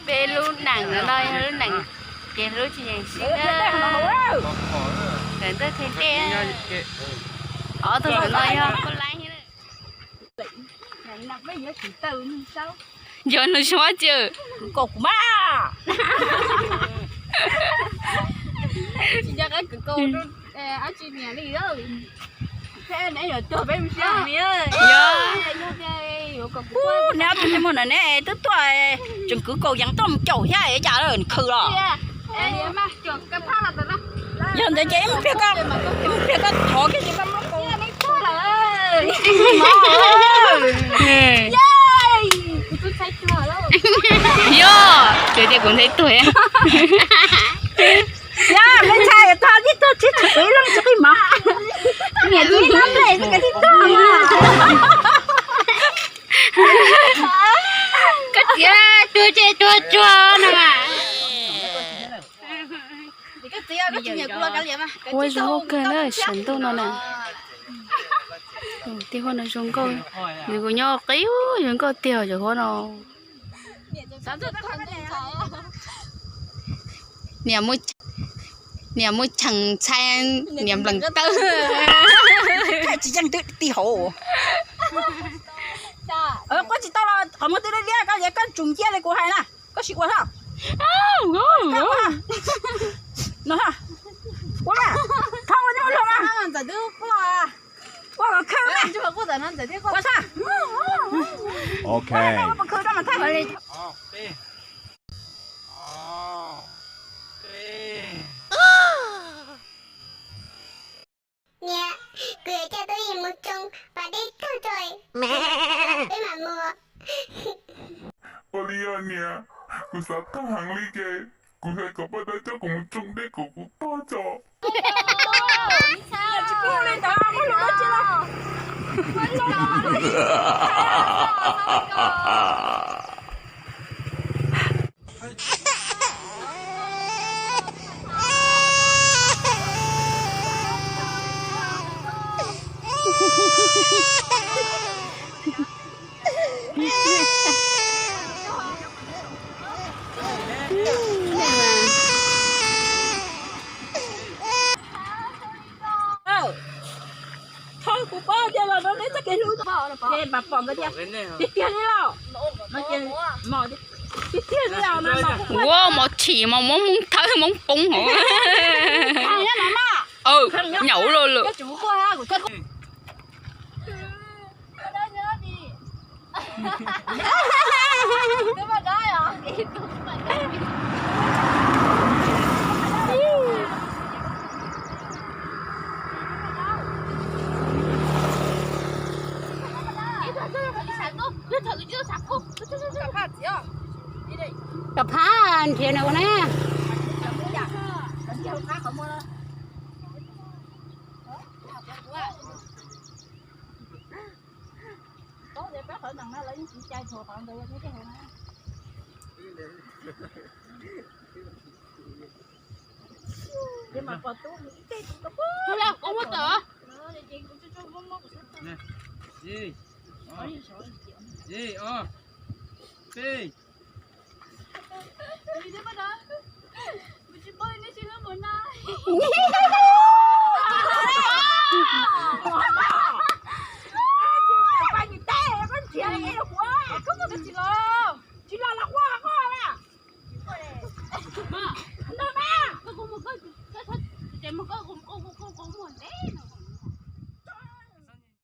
Peb lub nees no yog lub nees ces lub tsis yeem sib na. Ntawm ntawd thej dej, ob tug no yog koj laib thiab. Yog nws suab tsi, kuv kaus kuv mas. Tsis nco qab kwv kaus rau dab tsi niam li. Neb ob tug tej muag na neb twb tuaj tseem kwv kaus yees tuaj mus caum thiab cas khwv los. Yog ntawd ces ib pliag koj thov kiag ces koj muab kaus. Yog, ces tias kuv ntxhais tuag. Yog, me ntxhais tuag tib tug tsis tsis qis leej tsis qis mov. Niam txiv no ple tib tug. Koj txiv tuag ces tuag tsuag no mas. Huab zoo nkauj kawg na, sawv ntuj no na. Tej huab no zoo nkauj, nws kuj nyob qib zoo nkauj tiag cov huab no. Niam muaj cheem ntxhais, niam nplees tawb. Tsis yeej twb ti hauv. Quaj tsis tau los qhov muag twb liab liab, koj liam koj tsum ncia li kuv hais na. Koj sim ua tha. No, ua na, thab ua nyuj lug na. Ua kom khwb na. Ua tha. Ok. Ua khwb rau mas tha. Niam, kuv yuav coj Tub Yis mus tsoo pas dej tag tso, peb mam mus. Ua li os niam, kuv xav tag heev li ces kuv hais kom poj dab coj kuv mus tsoo dej kom kuv tag tso. Thov kuv pab tias los rau neb txoj kev hlub, ces mas pom nkawd tias tiag tiag li los, tiag tiag li los no. Ua mov chim mas muab Hmoob thawb Hmoob poob hov. Nyaum lawm. Cov phab nrhiav nws ua na.